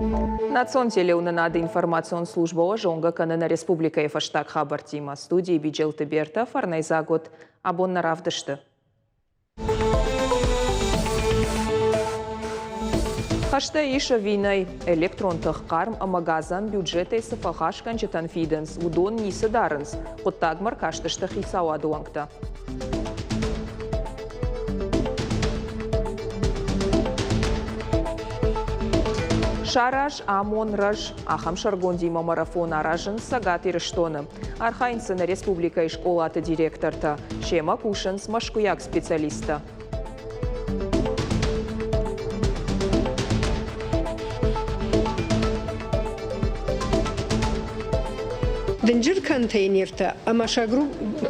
Национ телеуынынады информацион службӕ уӕ зонгӕ кӕны нӕ республикӕйы фӕстаг хабӕрттимӕ. Студийы Биджелты Бертӕ, фӕрнӕйдзаг уыд абон нӕ равдысты. Хӕстӕ ис ӕви нӕй? Электрон тых, хъарм ӕмӕ газӕн бюджетӕй цы фӕлхасгӕнджытӕн фидынц, уыдон ницы дарынц. Хъуыддагмӕ ркастысты хицауады уӕнгтӕ. Сараз, амон, рӕз. Ахӕм сӕргондимӕ марафон аразынц Цӕгат Ирыстоны. Архайынц дзы нӕ республикӕйы скъолаты директортӕ. Семӕ кусынц мӕскуыйаг специалисттӕ. Дынджыр контейнертӕ ӕмӕ сӕ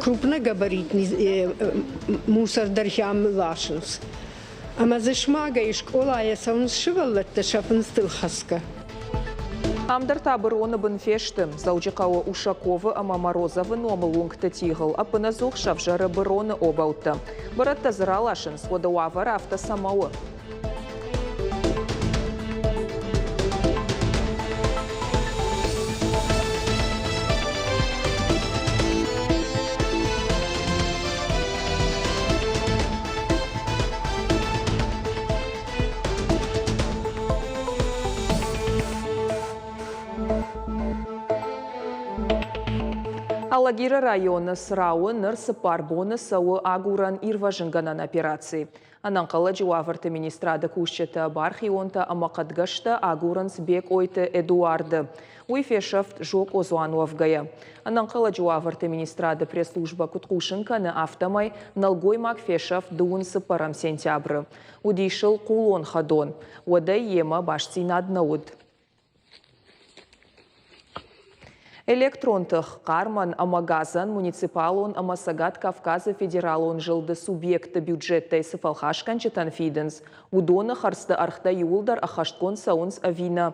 крупногабаритный мусор дӕр хиам ласынц. Ӕмӕ дзы смагӕй скъолайӕ цӕуынц сывӕллӕттӕ сӕ фындзтыл хӕцгӕ. Ам дӕр та быроны бын фесты. Дзӕуджыхъӕуы Ушаковы ӕмӕ Морозовы номыл уынгты тигъыл ӕппынӕдзух сӕвзӕры быроны обӕуттӕ. Бырӕттӕ дзы раласынц, уӕдӕ уавӕр афтӕ цӕмӕ у? Алагиры районы Црауы ныр цыппар боны цӕуы агурӕн-ирвӕзынгӕнӕн операци. Ӕнӕнхъӕлӕджы уавӕрты министрады кусджытӕ, бархионтӕ ӕмӕ хъӕдгӕстӕ агурынц Бекъойты Эдуарды. Уый фесӕфт зокъодзуан уӕвгӕйӕ. Ӕнӕнхъӕлӕджы уавӕрты министрады пресс-службӕ куыд хъусын кӕны, афтӕмӕй нӕлгоймаг фесӕфт дыууын цыппӕрӕм сентябры. Уыдис ыл хъулон хӕдон. Уӕдӕй йемӕ бастдзинад нӕ уыд. Электрон тых, хъармӕн ӕмӕ газӕн муниципалон ӕмӕ Цӕгат Кавказы федералон зылды субъектты бюджеттӕй цы фӕлхасгӕнджытӕн фидынц, уыдоны хӕрдзты ӕргътӕ иууылдӕр ӕххӕстгонд цӕуынц ӕви нӕ.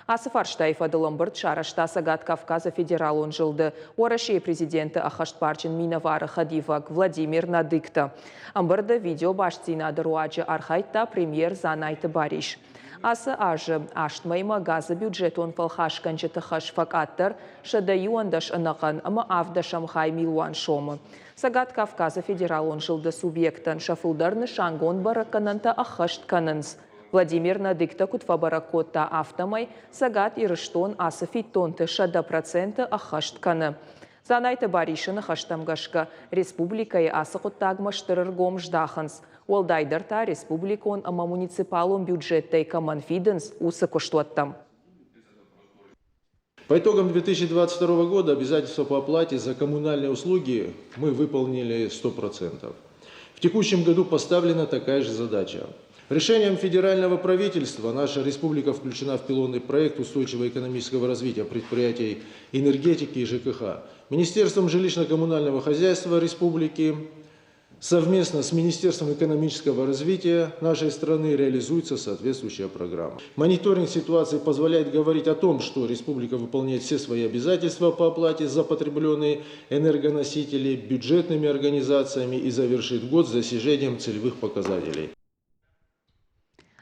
Ацы фарстайы фӕдыл ӕмбырд сарӕзта Цӕгат Кавказы федералон зылды Уӕрӕсейы президенты ӕххӕстбарджын минӕвары хӕдивӕг Владимир Надыкто. Ӕмбырды видеобастдзинады руаджы архайдта премьер Дзанайты Барис. Ацы азы аст мӕймӕ газы бюджетон фӕлхасгӕнджыты хӕс фӕкъаддӕр 111 ӕнӕхъӕн ӕмӕ ӕвдӕсӕм хай милуан сомы. Цӕгат Кавказы федералон зылды субъекттӕн сӕ фылдӕр нысангонд бӕрӕггӕнӕнтӕ ӕххӕст кӕнынц. Владимир Надыктӕ куыд фӕбӕрӕг кодта, афтӕмӕй Цӕгат Ирыстон ацы фиддонты 100% ӕххӕст кӕны. Дзанайты Барисы ныхӕстӕм гӕсгӕ, республикӕйы ацы хъуыддагмӕ стыр ӕргом здахынц, уӕлдайдӕр та республикон ӕмӕ муниципалон бюджеттӕй кӕмӕн фидынц, уыцы куыстуӕттӕм. По итогам 2022 года обязательства по оплате за коммунальные услуги мы выполнили 100%. В текущем году поставлена такая же задача. Решением федерального правительства наша республика включена в пилотный проект устойчивого экономического развития предприятий энергетики и ЖКХ. Министерством жилищно-коммунального хозяйства республики Совместно с Министерством экономического развития нашей страны реализуется соответствующая программа. Мониторинг ситуации позволяет говорить о том, что республика выполняет все свои обязательства по оплате за потребленные энергоносители бюджетными организациями и завершит год с достижением целевых показателей.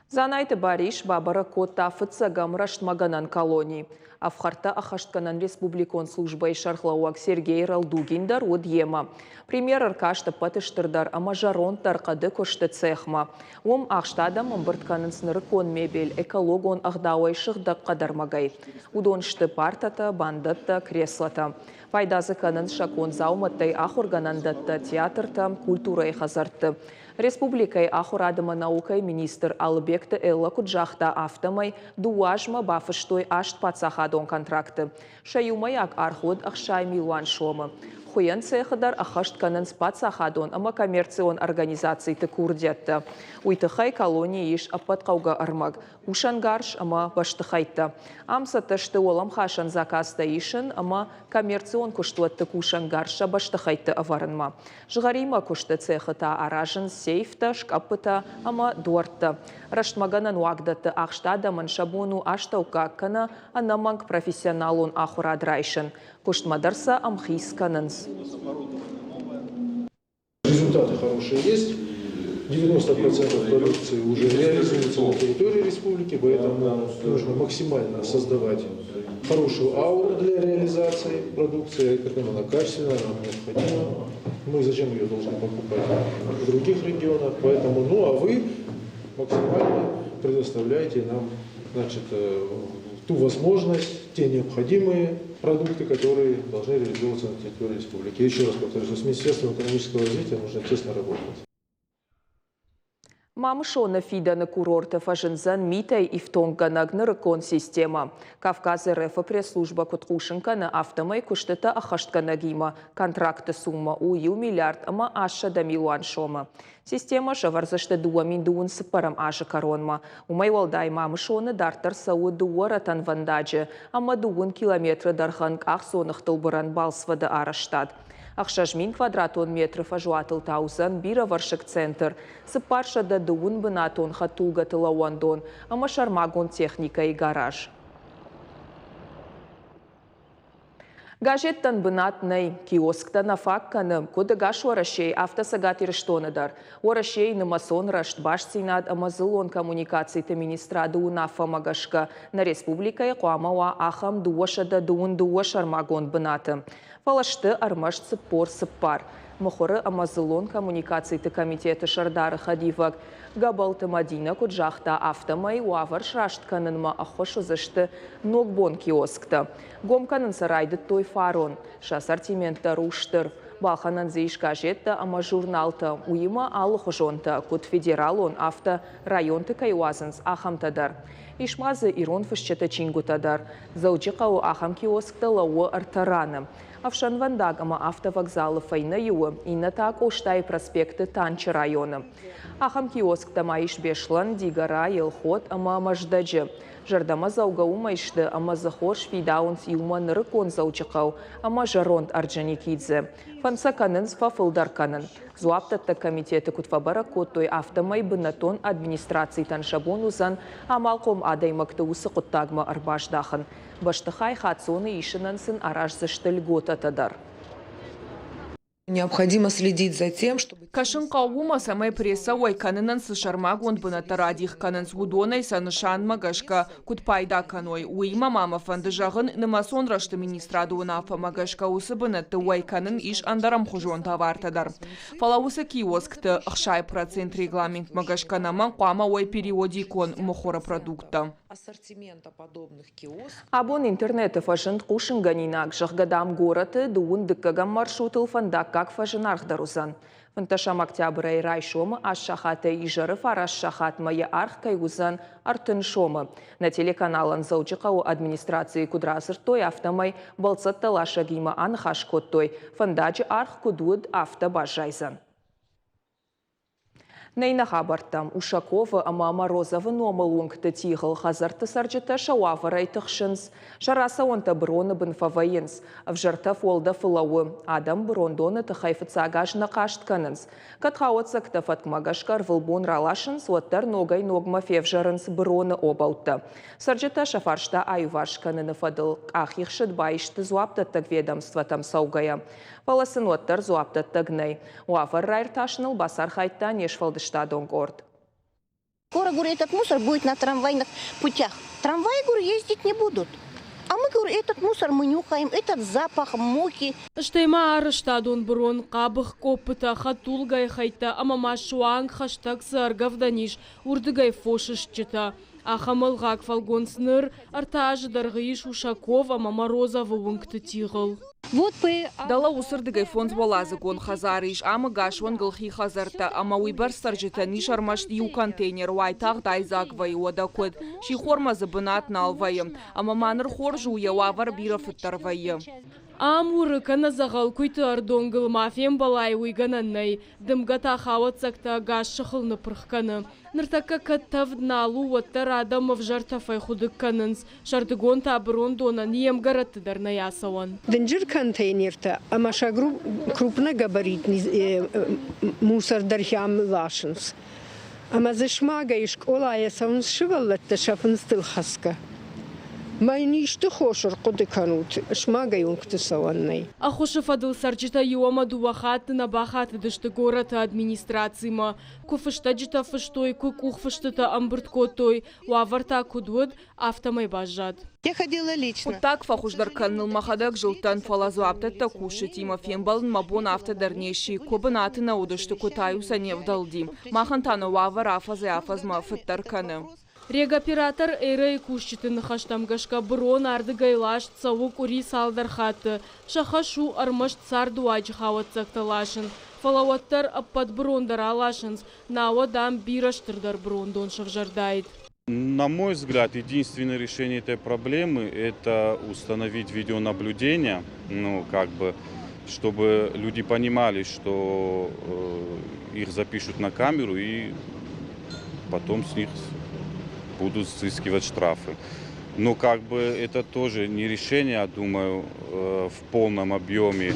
Дзанайты Барис бабӕрӕг кодта фыццӕгӕм рӕстмӕгӕнӕн колони. Ӕфхӕрдтӕ ӕххӕстгӕнӕн республикон службӕйы сӕргълӕууӕг Сергей Ралдугин дӕр уыд йемӕ. Премьер ӕркаст ӕппӕты стырдӕр ӕмӕ зӕронддӕр хъӕды куысты цехмӕ. Уым ахст адӕм ӕмбырд кӕнынц нырыккон мебель экологон ӕгъдауӕй сыгъдӕг хъӕдӕрмӕгӕй. Уыдон сты партӕтӕ, бандӕттӕ, креслотӕ. Пайда дзы кӕнынц сӕ конд дзаумӕттӕй ахуыргӕнӕндӕттӕ, театртӕ, культурӕйы хӕдзӕртты. Республикӕйы ахуырад ӕмӕ наукӕйы министр Алыбегты Эллӕ куыд загъта, афтӕмӕй дыууӕ азмӕ бафыстой аст паддзахадон контракты. Сӕ иумӕйаг аргъ уыд 60 милуан сомы. Хуыйӕн цехы дӕр ӕххӕст кӕнынц паддзахадон ӕмӕ коммерцион организациты курдиӕттӕ. Уый тыххӕй колонийы ис ӕппӕт хъӕугӕ ӕрмӕг, кусӕнгарз ӕмӕ бӕстыхӕйттӕ. Ам цӕттӕ сты уӕлӕмхасӕн заказтӕ исын ӕмӕ коммерцион куыстуӕтты кусӕнгарз сӕ бӕстыхӕйтты ӕвӕрынмӕ. Згъӕримӕ куысты цехы та аразынц сейфтӕ, скъӕппытӕ ӕмӕ дуӕрттӕ. Рӕстмӕгӕнӕн уагдӕтты ахст адӕмӕн сӕ бон у астӕуккаг кӕнӕ ӕнӕмӕнг профессионалон ахуырад райсын. Куыстмӕ дӕр сӕ ӕмхиц кӕнынц. Результаты хорошие есть. 90% продукции уже реализуется на территории республики, поэтому нужно максимально создавать хорошую ауру для реализации продукции, как она качественная, нам необходима. Мы зачем ее должны покупать в других регионах, поэтому, ну а вы максимально предоставляете нам, значит, ту возможность, те необходимые продукты, которые должны реализовываться на территории республики. Еще раз повторюсь, с Министерством экономического развития нужно тесно работать. Мамысоны фидӕны курорты фӕзындзӕн митӕй ифтонггӕнӕг нырыккон системӕ. Кавказ РФ-ы пресс-службӕ куыд хъусын кӕны, афтӕмӕй куыстытӕ ӕххӕстгӕнӕгимӕ контракты суммӕ у иу миллиард ӕмӕ 800 милуан сомы. Системӕ сӕвӕрдзысты 2024 азы кӕронмӕ. Уымӕй уӕлдай Мамысоны дарддӕр цӕуы дыууӕ рӕтӕнвӕндаджы ӕмӕ дыууын километры дӕргъӕн къахдзоныгътыл бырӕн балцвӕды арӕзтад. 6000 квадратон метры фӕзуатыл та уыдзӕн бирӕвӕрсыг центр, 430 бынатон хӕдтулгӕты лӕууӕндон ӕмӕ сӕрмагонд техникӕйы гараж. Газеттӕн бынат нӕй, киосктӕ нӕ фаг кӕны, куыд ӕгас Уӕрӕсейы, афтӕ Цӕгат Ирыстоны дӕр. Уӕрӕсейы нымӕцон рӕзт, бастдзинад ӕмӕ дзыллон коммуникациты министрады уынаффӕмӕ гӕсгӕ нӕ республикӕйы хъуамӕ уа ахӕм 222 сӕрмагонд бынаты. Фӕлӕ сты ӕрмӕст 44. Мыхуыры ӕмӕ дзыллон коммуникациты комитеты сӕрдары хӕдивӕг Гӕбӕлты Мадинӕ куыд загъта, афтӕмӕй уавӕр сраст кӕнынмӕ ӕххуыс уыдзысты ногбон киосктӕ. Гом кӕнын сӕ райдыдтой фарон. Сӕ ассортимент дӕр у стыр. Балхӕнӕн дзы ис газеттӕ ӕмӕ журналтӕ, уыимӕ алыхуызонтӕ, куыд федералон, афтӕ районты кӕй уадзынц, ахӕмтӕ дӕр. Ис ма дзы ирон фысджыты чингуытӕ дӕр. Дзӕуджыхъӕуы ахӕм киосктӕ лӕууы ӕртӕ раны. Ӕфсӕнвӕндаг ӕмӕ автовокзалы фӕйнӕ иуы, иннӕ та Къостайы проспекты Танчы районы. Ахӕм киосктӕ ма ис Беслӕн, Дигора, Елхот ӕмӕ Мӕздӕджы. Зӕрдӕмӕдзӕугӕ уымӕй сты, ӕмӕ дзы хорз фидауынц иумӕ нырыккон Дзӕуджыхъӕу ӕмӕ зӕронд Орджоникидзе. Фӕнд сӕ кӕнынц фӕфылдӕр кӕнын. Дзуапдӕттӕг комитеты куыд фӕбӕрӕг кодтой, афтӕмӕй бынӕттон администрацитӕн сӕ бон уыдзӕн амалхъом адӕймӕгты уыцы хъуыддагмӕ ӕрбаздахын. Бӕстыхай хаццоны исынӕн сын араздзысты льготӕтӕ дӕр. Необходимо следить за тем, чтобы... Кӕсын хъӕуы уымӕ, цӕмӕй прессӕ уӕй кӕнынӕн цы сӕрмагонд бынӕттӕ радих кӕнынц, уыдонӕй сӕ нысанмӕ гӕсгӕ куыд пайда кӕной. Уыимӕ ма мӕ фӕнды зӕгъын, нымӕцон рӕзты министрады уынаффӕмӕ гӕсгӕ уыцы бынӕтты уӕй кӕнын ис ӕндӕр ӕмхуызон товартӕ дӕр. Фӕлӕ уыцы киоскты 60% регламентмӕ гӕсгӕ нӕмӕнг хъуамӕ уой периодикон мыхуыры продукттӕ. Абон интернеты фӕзынд хъусынгӕнинаг, зӕгъгӕ, дам, горӕты дыууын дыккӕгӕм маршрутыл фӕндаггаг фӕзынаргъдӕр уыдзӕн. 15 октябрӕй райсомы аст сахатӕй изӕры фараст сахатмӕ йӕ аргъ кӕй уыдзӕн 30 сомы. Нӕ телеканалӕн Дзӕуджыхъӕуы администрацийы куыд радзырдтой, афтӕмӕй бӕлццӕттӕ ласӕгимӕ аныхас кодтой, фӕндаджы аргъ куыд уыд, афтӕ баззайдзӕн. Нӕ иннӕ хабӕрттӕм Ушаковы ӕмӕ Морозовы номыл уынгты тигъыл хӕдзӕртты цӕрджытӕ сӕ уавӕрӕй тыхсынц. Сӕ рацӕуӕнтӕ быроны бын фӕвӕййынц. Ӕвзӕр тӕф уӕлдӕфы лӕууы. Адӕм бырондоны тыххӕй фыццаг аз нӕ хъаст кӕнынц. Кӕд хауӕццӕгтӕ фӕткмӕ гӕсгӕ ӕрвылбон раласынц, уӕддӕр ногӕй-ногмӕ февзӕрынц быроны обӕуттӕ. Цӕрджытӕ сӕ фарста аиуварс кӕныны фӕдыл къахихсыд баисты дзуапдӕттӕг ведомствотӕм цӕугӕйӕ. Фӕлӕ сын уӕддӕр дзуапдӕттӕг нӕй. Уавӕр раиртасыныл бацархайдта не сфӕлдыстадон къорд. Скоро, говорю, этот мусор будет на трамвайных путях. Трамваи, говорю, ездить не будут. А мы, говорю, этот мусор мы нюхаем, этот запах, мухи. Стӕй ма арӕзтадон бырон, хъабых къоппытӕ, хӕдтулгӕйы хӕйттӕ ӕмӕ ма суанг хӕстӕг цы ӕргӕвдӕн ис, уырдыгӕй фосы стджытӕ. Ахӕм ӕлгъаг фӕлгонц ныр ӕртӕ азы дӕргъы ис Ушаков ӕмӕ Морозовы уынгты тигъыл. Дӕлӕ уыцырдыгӕй фондзуӕладзыгон хӕдзар ис, ам ӕгас уӕнгыл хи хӕдзӕрттӕ ӕмӕ уыйбӕрц цӕрджытӕн ис ӕрмӕст иу контейнер, уайтагъд айдзаг вӕййы, уӕдӕ куыд. Сихормӕ дзы бынат нал вӕййы. Ӕмӕ ма ныр хорз у, йӕ уавӕр бирӕ фыддӕр вӕййы. Ам уыры кӕнӕ дзӕгъӕл куыйты ӕрдонгыл ма фембӕлай, уый гӕнӕн нӕй. Дымгӕ та хауӕццӕгтӕ ӕгас сыхыл ныппырх кӕны. Ныртӕккӕ кӕд тӕвд нал у, уӕддӕр адӕм ӕвзӕр тӕфӕй хуыдыг кӕнынц. Сӕрдыгон та бырондонӕн йе мгӕрӕтты дӕр нӕй ацӕуӕн. Дынджыр контейнертӕ ӕмӕ сӕ крупногабаритный мусор дӕр хиам ласынц. Ӕмӕ дзы смагӕй скъолайӕ цӕуынц сывӕллӕттӕ сӕ фындзтыл хӕцгӕ. Ма йын исты хос ӕрхъуыды кӕнут, смагӕй уынгты цӕуӕн нӕй. Ӕххуысы фӕдыл цӕрджытӕ иу ӕмӕ дыууӕ хатты нӕ бахатыдысты горӕты администрацимӕ. Куы фыстӕджытӕ фыстой, куы къухфыстытӕ ӕмбырд кодтой, уавӕр та куыд уыд, афтӕмӕй баззад. Я ходила лично. Хъуыддаг фӕхуыздӕр кӕныныл мӕхӕдӕг зылдтӕн, фӕлӕ дзуапдӕттӕг кусджытимӕ фембӕлын мӕ бон афтӕ дӕр не сси, куы бынаты нӕ уыдысты, куы та-иу сӕ не вдӕлди. Махӕн та нӕ уавӕр афӕдзӕй-афӕдзмӕ фыддӕр кӕны. Регоператор Эра-йы кусджыты ныхӕстӕм гӕсгӕ бырон ардыгӕй ласт цӕуы къуыри цалдӕр хатты. Сӕ хӕс у ӕрмӕст цардуаджы хауӕццӕгтӕ ласын, фӕлӕ уӕддӕр ӕппӕт бырон дӕр аласынц, науӕд ам бирӕ стырдӕр бырондон сӕвзӕрдаид. На мой взгляд, единственное решение этой проблемы – это установить видеонаблюдение, ну, как бы, чтобы люди понимали, что их запишут на камеру и потом с них будут взыскивать штрафы. Но как бы это тоже не решение, я думаю, в полном объеме.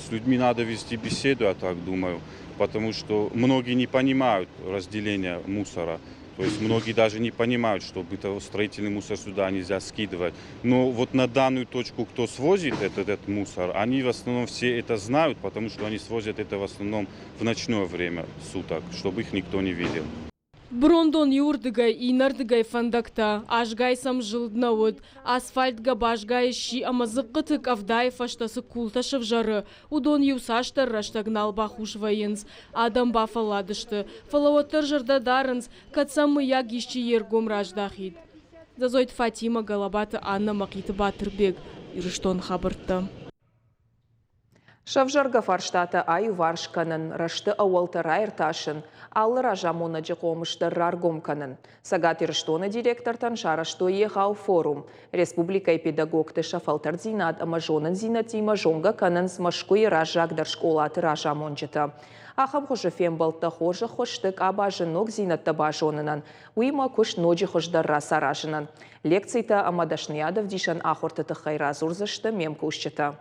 С людьми надо вести беседу, я так думаю, потому что многие не понимают разделения мусора. То есть многие даже не понимают, что строительный мусор сюда нельзя скидывать. Но вот на данную точку, кто свозит этот мусор, они в основном все это знают, потому что они свозят это в основном в ночное время суток, чтобы их никто не видел. Брондон иуырдыгӕй, иннӕрдыгӕй фӕндӕгтӕ, азгай сӕм зылд нӕ уыд. Асфальт гӕбазгай сси ӕмӕ дзыхъхъыты къӕвдайы фӕстӕ цы култӕ сӕвзӕры, уыдон иу цасдӕр рӕстӕг нал бахус вӕййынц. Адӕм бафӕлладысты, фӕлӕ уӕддӕр зӕрдӕ дарынц, кӕд сӕм мыййаг исчи йе ргом раздахид. Дзӕдзойты Фатимӕ, Гӕлӕбаты Аннӕ, Мӕхъиты Батырбег, Ирыстоны хабӕрттӕ. Сӕвзӕргӕ фарстатӕ аиуварс кӕнын, рӕзты ӕууӕлтӕ раиртасын, алы разамонӕджы хъомыс дӕр раргом кӕнын. Цӕгат Ирыстоны директортӕн сарӕзтой егъау форум. Республикӕйы педагогты сӕ фӕлтӕрддзинад ӕмӕ зонындзинӕдтимӕ зонгӕ кӕнынц Мӕскуыйы раззагдӕр скъолаты разамонджытӕ. Ахӕм хуызы фембӕлдтӕ хорз ӕххуыс сты къабазы ногдзинӕдтӕ базонынӕн, уыимӕ куыст ноджы хуыздӕр рацаразынӕн. Лекцитӕ ӕмӕ дӕсныйадӕвдисӕн ахуырты тыххӕй радзурдзысты ме мкусджытӕ.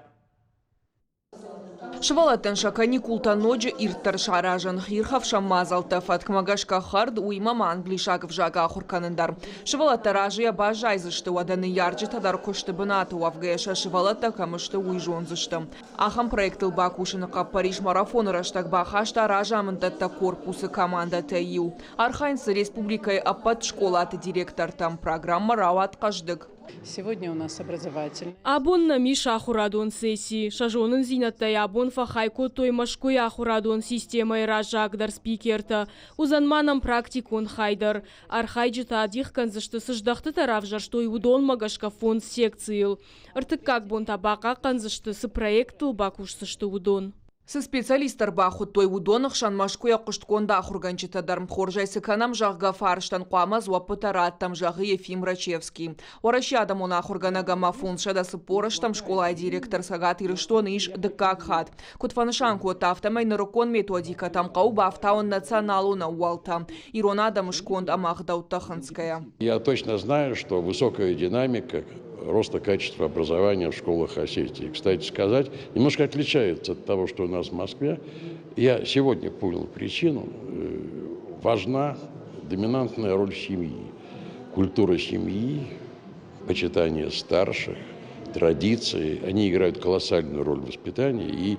Сывӕллӕттӕн сӕ каникултӕ ноджы ирддӕр саразын, хиирхӕфсӕн мадзӕлттӕ фӕткмӕ гӕсгӕ хӕрд, уыимӕ ма англисаг ӕвзаг ахуыр кӕнын дӕр. Сывӕллӕттӕ разыйӕ баззайдзысты, уӕдӕ ныййарджытӕ дӕр куысты бынаты уӕвгӕйӕ сӕ сывӕллӕттӕ кӕм сты, уый зондзысты. Ахӕм проектыл бакусыны хъӕппӕрис марафоны рӕстӕг бахаста разамынддӕттӕг корпусы командӕтӕй иу. Архайынц дзы республикӕйы ӕппӕт скъолаты директортӕ. Программӕ рауад хъӕздыг. Сегодня у нас образовательный. Абон нӕм ис ахуырадон сесси. Сӕ зонындзинӕдтӕй абон фӕхай кодтой Мӕскуыйы ахуырадон системӕйы раззагдӕр спикертӕ. Уыдзӕн ма нӕм практикон хай дӕр. Архайджытӕ адих кӕндзысты, цы здӕхтытӕ равзӕрстой, уыдонмӕ гӕсгӕ фондз секцийыл. Ӕртыккаг бон та бахъахъхъӕндзысты, цы проекттыл бакусдзысты, уыдон. Цы специалисттӕ ӕрбахуыдтой, уыдоны хсӕн Мӕскуыйӕ хъуыстгонд ахуыргӕнджытӕ дӕр хорзӕй цы кӕнӕм, зӕгъгӕ, фарстӕн хъуамӕ дзуӕппытӕ раттӕм, зӕгъы Ефим Рачевский. Уӕрӕсейы адӕмон ахуыргӕнӕг ӕмӕ 548-ӕм скъолайы директор Цӕгат Ирыстоны ис дыккаг хатт. Куыд фӕнысан кодта, афтӕмӕй нырыккон методикӕтӕм хъӕуы бафтауын националон ӕууӕлтӕ, ирон адӕмы сконд ӕмӕ ӕгъдӕуттӕ хынцгӕйӕ. Я точно знаю, что высокая динамика роста качества образования в школах Осетии. Кстати сказать, немножко отличается от того, что у нас в Москве. Я сегодня понял причину. Важна доминантная роль семьи. Культура семьи, почитание старших, традиции, они играют колоссальную роль в воспитании. И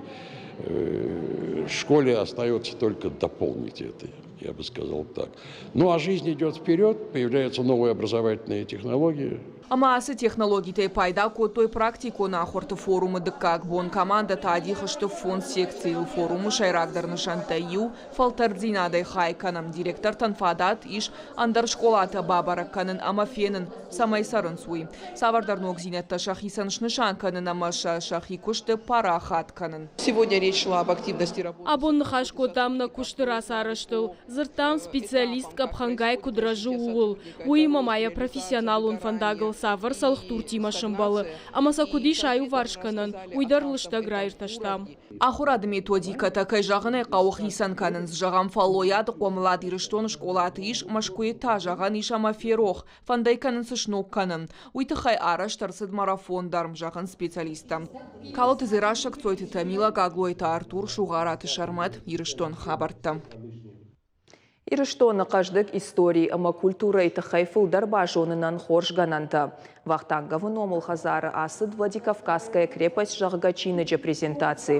школе остается только дополнить это, я бы сказал так. Ну а жизнь идет вперед, появляются новые образовательные технологии. Ӕмӕ ацы технологитӕй пайда кодтой практикон ахуырты форумы дыккаг бон. Командӕтӕ адих сты фондз секцийыл. Форумы сӕйрагдӕр нысӕнттӕй иу – фӕлтӕрддзинадӕй хай кӕнӕм. Директортӕн фадат ис ӕндӕр скъолатӕ бабӕрӕг кӕнын ӕмӕ фенын, цӕмӕй цӕрынц, уый. Цавӕрдӕр ногдзинӕдтӕ сӕхицӕн снысан кӕнын ӕмӕ сӕ сӕхи куысты парахат кӕнын. Сегодня речь шла об активности работы. Абон ныхас кодтам нӕ куысты рацарӕзтыл. Дзырдтам, специалист къӕпхӕнгай куыд рӕзы, ууыл. Уыимӕ ма йӕ профессионалон фӕндагыл цавӕр цӕлхдуртимӕ сӕмбӕлы ӕмӕ сӕ куыд ис аиуварс кӕнӕн, уый дӕр лыстӕг раиртӕстам. Ахуырады методикӕтӕ, кӕй зӕгъын ӕй хъӕуы, хицӕн кӕнынц. Зӕгъӕм, фӕллойады хъомылад Ирыстоны скъолаты ис, Мӕскуыйы та, зӕгъӕн ис, ӕмӕ ферох, фӕнд ӕй кӕнынц сног кӕнын. Уый тыххӕй арӕзт ӕрцыд марафон дӕр, зӕгъынц специалисттӕ. Калоты Дзерассӕ, Кцойты Тамила, Гаглойты Артур, Сугъараты Сӕрмӕт, Ирыстон хабӕрттӕ. Ирыстоны хъӕздыг истори ӕмӕ культурӕйы тыххӕй фылдӕр базонынӕн хорз гӕнӕнтӕ. Вахтанговы номыл хӕдзары ацыд Владикавказская крепость, зӕгъгӕ, чиныджы презентаци.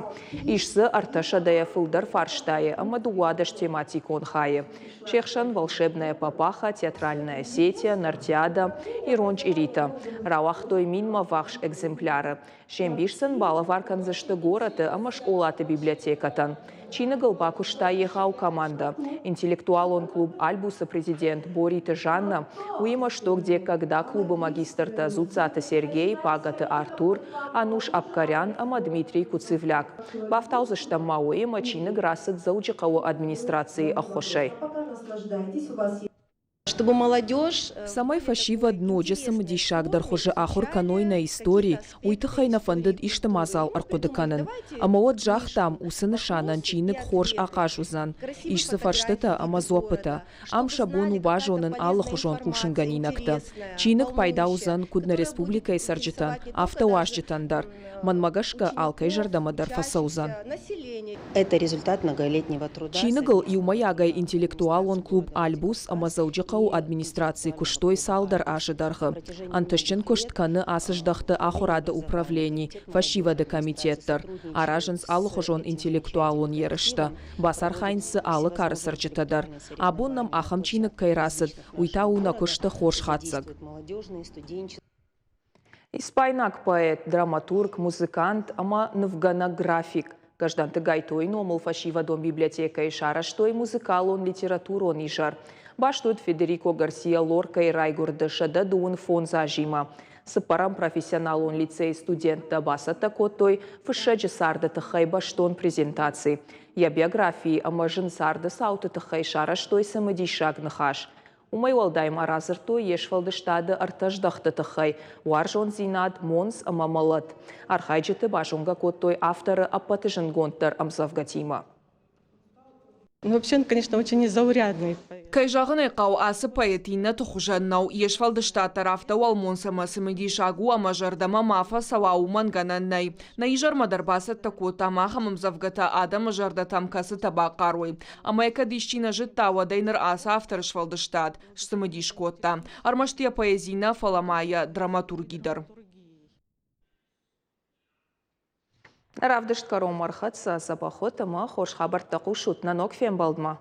Ис дзы ӕртӕсӕдӕйӕ фылдӕр фарстайы ӕмӕ 12 тематикон хайы. Се хсӕн Волшебная папаха, Театральная Осетия, Нартиада, Ирон чъиритӕ. Рауагътой минмӕ ввахс экземпляры. Се мбис сын балӕвар кӕндзысты горӕты ӕмӕ скъолаты библиотекӕтӕн. Чиныгыл бакуыста егъау командӕ. Интеллектуалон клуб «Альбус»-ы президент Бориты Жанна, уыимӕ «Что где когда» клубы магистртӕ Дзуццаты Сергей, Пагӕты Артур, Ануш Абкарян ӕмӕ Дмитрий Куцивляк. Бафтаудзыстӕм ма уыимӕ чиныг рацыд Дзӕуджыхъӕуы администрацийы ӕххуысӕй. Чтобы молодежь Цӕмӕй фӕсивӕд ноджы цымыдисагдӕр хуызы ахуыр кӕной нӕ истори, уый тыххӕй нӕ фӕндыд исты мадзал ӕрхъуыды кӕнын. Ӕмӕ уӕд загътам, уыцы нысанӕн чиныг хорз ахъаз уыдзӕн. Ис дзы фӕрстытӕ ӕмӕ дзуӕппытӕ. Ам сӕ бон у базонын алыхуызон хъусынгӕнинӕгтӕ. Чиныг пайда уыдзӕн куыд нӕ республикӕйы цӕрджытӕн, афтӕ уазджытӕн дӕр. Мӕнмӕ гӕсгӕ, алкӕй зӕрдӕмӕ дӕр фӕцӕудзӕн. Это результат многолетнего труда. Чиныгыл иумӕйагӕй интеллектуалон клуб «Альбус» ӕмӕ Дзӕуджыхъӕуы администраци куыстой цалдӕр азы дӕргъы. Ӕнтыстджын куыст кӕны ацы здӕхты ахуырады управлени, фӕсивӕды комитет дӕр. Аразынц алыхуызон интеллектуалон ерыстӕ. Бацархайынц дзы алы кары цӕрджытӕ дӕр. Абон нӕм ахӕм чиныг кӕй рацыд, уый та у нӕ куысты хорз хатдзӕг. Испайнаг поэт, драматург, музыкант ӕмӕ нывгӕнӕг-график Гӕздӕнты Гайтойы номыл фӕсивӕдон библиотекӕйы сарӕзтой музыкалон-литературон изӕр. Баст уыд Федерико Гарсия Лоркӕйы райгуырды 125 азимӕ. Цыппӕрӕм профессионалон лицейы студенттӕ бацӕттӕ кодтой фыссӕджы царды тыххӕй бӕстон презентаци. Йӕ биографийы ӕмӕ зын царды цауты тыххӕй сарӕзтой цымыдисаг ныхас. Уымӕй уӕлдай ма радзырдтой йе сфӕлдыстады ӕртӕ здӕхты тыххӕй – уарзондзинад, монц ӕмӕ мӕлӕт. Архайджыты базонгӕ кодтой авторы ӕппӕты зындгонддӕр ӕмдзӕвгӕтимӕ. Ну, вообще, он, конечно, очень незаурядный. Кӕй зӕгъын ӕй хъӕуы, ацы поэт иннӕты хуызӕн нӕу. Йе сфӕлдыстад дӕр афтӕ уӕлмонц ӕмӕ цымыдисаг у, ӕмӕ зӕрдӕмӕ ма фӕцӕуа, уымӕн гӕнӕн нӕй. Нӕ изӕрмӕ дӕр бацӕттӕ кодтам ахӕм ӕмдзӕвгӕтӕ адӕмы зӕрдӕтӕм, кӕцытӕ бахъарой. Ӕмӕ кӕд исчи нӕ зыдта, уӕд ӕй ныр ацы авторы сфӕлдыстад сцымыдис кодта. Ӕрмӕст йӕ поэзи нӕ, фӕлӕ ма йӕ драматурги дӕр. Равдыст кӕронмӕ ӕрхӕццӕ. Дзӕбӕх ӕмӕ хорз хабӕрттӕ хъусут нӕ ног фембӕлдмӕ.